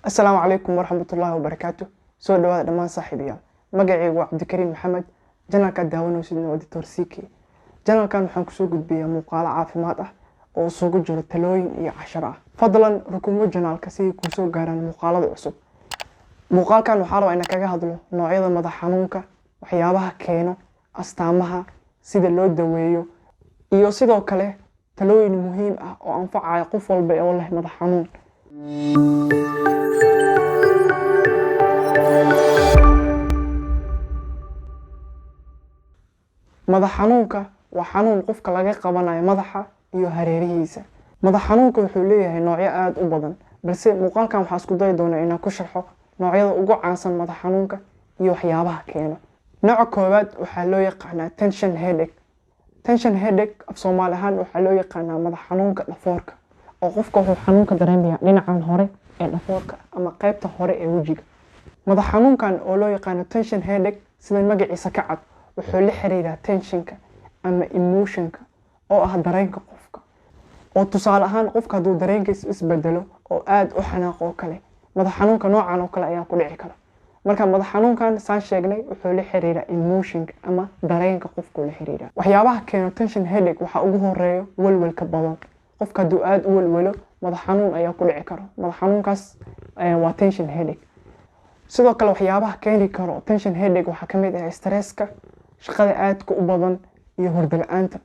Asalaamu calaykum waraxmatullaahi wabarakaatu. Soo dhawaada dhammaan saaxiibayaal. Magacaygu waa Cabdikariin Maxamed. Channelkaad daawanaysidna waa Doctor CK. Channelkan waxaan kusoo gudbiyaa muuqaalo caafimaad ah oo isugu jiro talooyin iyo casharo ah. Fadlan rukumo channelka si ay kuusoo gaaraan muuqaalada cusub. Muuqaalkan waxaa rabaa inaan kaga hadlo noocyada madax xanuunka, waxyaabaha keeno, astaamaha, sida loo daweeyo, iyo sidoo kale talooyin muhiim ah oo anfacaya qof walba oo leh madax xanuun. Madax xanuunka waa xanuun qofka laga qabanayo madaxa iyo hareerihiisa. Madax xanuunka wuxuu leeyahay noocyo aad u badan, balse muuqaalkan waxaa isku dayi doonaa inaan ku sharxo noocyada ugu caansan madax xanuunka iyo waxyaabaha keeno. Nooca koowaad waxaa loo yaqaanaa tension headache. Tension headache af Soomaali ahaan waxaa loo yaqaanaa madax xanuunka dhafoorka, oo qofka wuxuu xanuunka dareemayaa dhinacan hore ee dhafoorka ama qaybta hore ee wejiga. Madax xanuunkan oo loo yaqaano tension headache, sida magaciisa ka cad, wuxuu la xiriiraa tensionka ama emotionka oo ah dareenka qofka. Oo tusaale ahaan qofka hadduu dareenkiisa isbedelo oo aad u xanaaqo oo kale, madax xanuunka noocan oo kale ayaa ku dhici kara. Marka madax xanuunkan saan sheegnay wuxuu la xiriiraa emotionka ama dareenka qofku la xiriiraa. Waxyaabaha keeno tension headache waxaa ugu horeeyo walwalka badan. Qofka hadduu aad u walwalo, madax xanuun ayaa ku dhici kara. Madax xanuunkaas waa tension headache. Sidoo kale waxyaabaha keeni karo tension headache waxaa ka mid ah stresska, shaqada aadka u badan iyo hurdo la'aanta.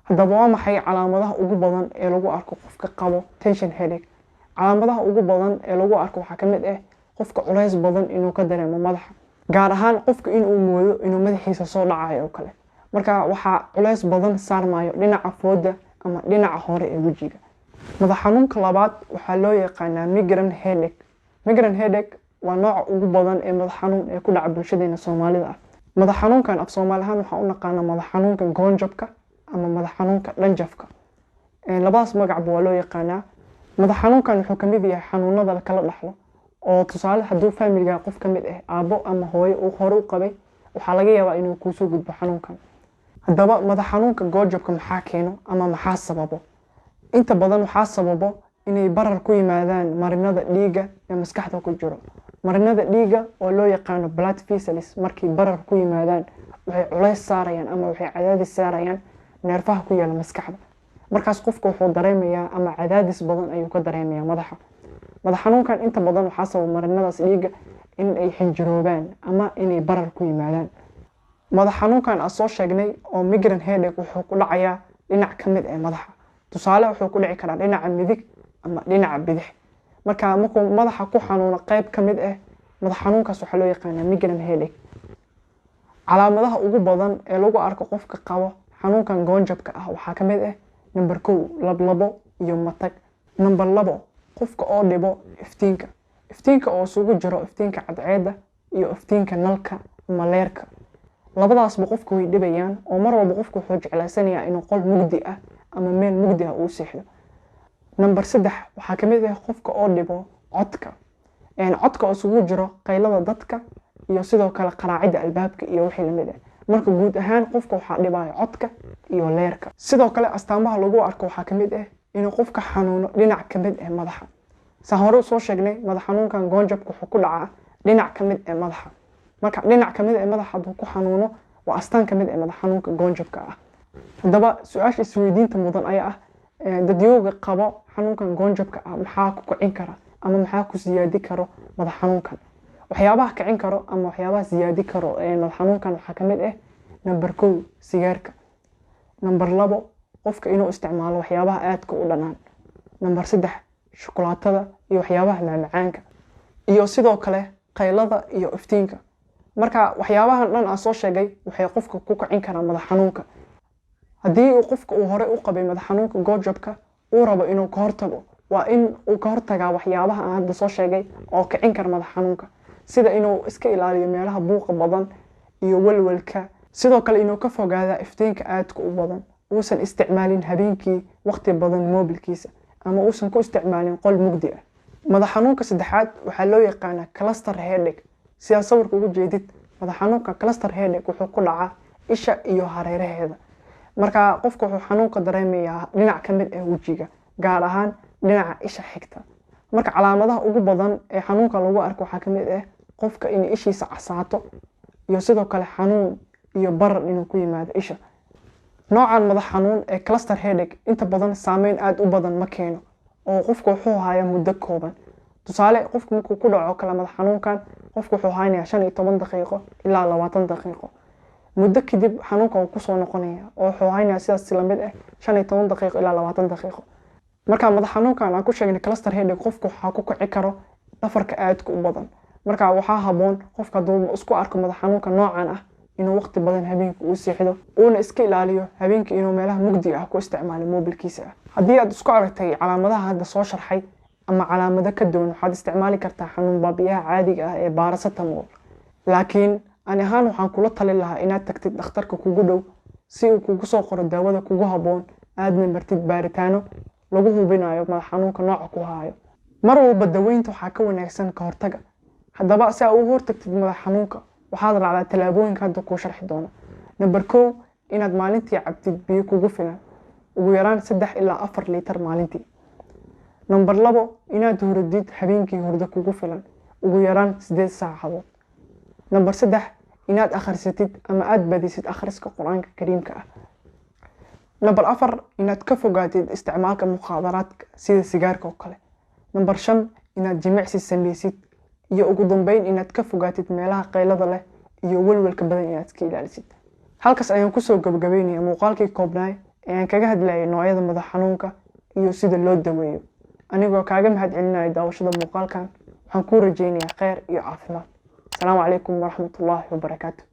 Haddaba waa maxay calaamadaha ugu badan ee lagu arko qofka qabo tension headache? Calaamadaha ugu badan ee lagu arko waxaa ka mid ah qofka culays badan inuu ka dareemo madaxa, gaar ahaan qofka inuu moodo inuu madaxiisa soo dhacayo oo kale. Marka waxaa culays badan saarmayo dhinaca fooda ama dhinaca hore ee wejiga. Madax xanuunka labaad waxaa loo yaqaanaa migraine headache. Migraine headache waa nooca ugu badan ee madax xanuun ee ku dhaca bulshadeena Soomaalida ah. Madax xanuunkan af Soomaali ahaan waxaan u naqaanaa madax xanuunka goonjabka ama madax xanuunka dhanjafka. Labadaas magacba waa loo yaqaanaa. Madax xanuunkan wuxuu ka mid yahay xanuunada la kala dhaxlo, oo tusaale hadduu familiga qof ka mid ah, aabbo ama hooyo, uu hore u qabay, waxaa laga yaabaa inuu kuusoo gudbo xanuunkan. Haddaba madax xanuunka goonjabka maxaa keeno ama maxaa sababo? Inta badan waxaa sababo inay barar ku yimaadaan marinada dhiigga ee maskaxda ku jiro. Marinada dhiigga oo loo yaqaano blood vessels markay barar ku yimaadaan waxay culays saarayaan ama waxay cadaadis saarayaan neerfaha ku yaala maskaxda. Markaas qofka wuxuu dareemayaa ama cadaadis badan ayuu ka dareemayaa madaxa. Madax xanuunkan inta badan waxaa sababa marinadaas dhiigga in ay xinjiroobaan ama inay barar ku yimaadaan. Madax xanuunkan aan soo sheegnay oo migraine headache wuxuu ku dhacayaa dhinac ka mid ah madaxa. Tusaale wuxuu ku dhici karaa dhinaca midig ama dhinaca bidix. Marka markuu madaxa ku xanuuno qayb ka mid ah madax xanuunkaas waxaa loo yaqaanaa migraine headache. Calaamadaha ugu badan ee lagu arko qofka qabo xanuunkan goonjabka ah waxaa ka mid ah number 1 lablabo iyo matag. Number 2 qofka oo dhibo iftiinka. Iftiinka oo isugu jiro iftiinka cadceedda iyo iftiinka nalka ama leerka. Labadaasba qofka way dhibayaan, oo mar walba qofku wuxuu jeclaysanayaa inuu qol mugdi ah ama meel mugdi ah uu seexdo. Number 3 waxaa ka mid ah qofka oo dhibo codka. Codka oo isugu jiro qaylada dadka iyo sidoo kale qaraacidda albaabka iyo wixii la mid ah. Marka guud ahaan qofka waxaa dhibaya codka iyo leerka. Sidoo kale astaamaha lagu arko waxaa ka mid ah inuu qofka xanuuno dhinac ka mid ah madaxa. Saan hore usoo sheegnay, madax xanuunkan goonjabka wuxuu ku dhacaa dhinac ka mid ah madaxa. Marka dhinac ka mid ah madaxa hadduu ku xanuuno waa astaan ka mid ah madax xanuunka goonjabka ah. Haddaba su-aasha isweydiinta mudan ayaa ah, dadyooga qabo xanuunkan goonjabka ah maxaa ku kicin kara ama maxaa ku siyaadi karo madax xanuunkan? Waxyaabaha kicin karo ama waxyaabaha siyaadi karo madax xanuunkan waxaa ka mid ah number 1 sigaarka, number 2 qofka inuu isticmaalo waxyaabaha aadka u dhanaan, number 3 shukulaatada iyo waxyaabaha macmacaanka, iyo sidoo kale qaylada iyo iftiinka. Marka waxyaabahan dhan aan soo sheegay waxay qofka ku kicin karaan madax xanuunka. Haddii uu qofka uu hore u qabay madax xanuunka goonjabka uu rabo inuu ka hortago, waa in uu ka hortagaa waxyaabaha aan hadda soo sheegay oo kicin kara madax xanuunka, sida inuu iska ilaaliyo meelaha buuqa badan iyo walwalka, sidoo kale inuu ka fogaada iftiinka aadka u badan, uusan isticmaalin habeenkii waqti badan moobilkiisa ama uusan ku isticmaalin qol mugdi ah. Madax xanuunka saddexaad waxaa loo yaqaanaa cluster headache. Sidaa sawirka ugu jeedid, madax xanuunka cluster headache wuxuu ku dhacaa isha iyo hareeraheeda. Marka qofka wuxuu xanuunka dareemayaa dhinac ka mid ah wejiga, gaar ahaan dhinaca isha xigta. Marka calaamadaha ugu badan ee xanuunka lagu arko waxaa ka mid ah qofka inay ishiisa casaato iyo sidoo kale xanuun iyo barar inuu ku yimaado isha. Noocan madax xanuun ee cluster headache inta badan saameyn aada u badan ma keeno, oo qofka wuxuu hayaa muddo kooban. Tusaale, qofku markuu ku dhaco kale madax xanuunkan, qofku wuxuu haynayaa 15 daqiiqo ilaa 20 daqiiqo. Muddo kadib xanuunka wuu kusoo noqonaya oo wuxuu haynayaa sidaas lamid ah 15 daqiiqo ilaa 20 daqiiqo. Marka madax xanuunkan aan ku sheegnay cluster headache, qofku waxaa ku kici karo dhafarka aadka u badan. Marka waxaa haboon qofka hadduu isku arko madax xanuunka noocan ah inuu waqti badan habeenkii uu seexdo, uuna iska ilaaliyo habeenkii inuu meelaha mugdiga ah ku isticmaalo mobilkiisa ah. Haddii aad isku aragtay calaamadaha hadda soo sharxay ama calaamado ka duwan, waxaad isticmaali kartaa xanuun baabiyaha caadiga ah ee paracetamol. Laakiin ani ahaan waxaan kula talin lahaa inaad tagtid dhakhtarka kugu dhow si uu kugu soo qoro daawada kugu habboon, aadna martid baaritaano lagu hubinayo madax xanuunka nooca ku haayo. Mar walba daweynta waxaa ka wanaagsan ka hortaga. Haddaba si aad uga hortagtid madax xanuunka, waxaad raacdaa tallaabooyinka hadda kuu sharxi doono. Number 1, inaad maalintii cabtid biyo kugu filan, ugu yaraan 3 ilaa 4 liitar maalintii. Number 2, inaad hurdid habeenkii hurdo kugu filan, ugu yaraan 8 saacadood. Number 3, inaad akhrisatid ama aad badisid akhriska Qur-aanka Kariimka ah. Number 4, inaad ka fogaatid isticmaalka mukhaadaraadka sida sigaarka oo kale. Number 5, inaad jimicsi sameysid. Iyo ugu dambeyn, inaad ka fogaatid meelaha qaylada leh iyo welwelka badan inaad iska ilaalisid. Halkaas ayaan kusoo gabagabeynaya muuqaalkii koobnaay ee aan kaga hadlayay noocyada madax xanuunka iyo sida loo daweeyo. Anigoo kaaga mahad celinaya daawashada muuqaalkan, waxaan kuu rajeynayaa kheyr iyo caafimaad. Asalaamu calaykum waraxmatullaahi wabarakaatu.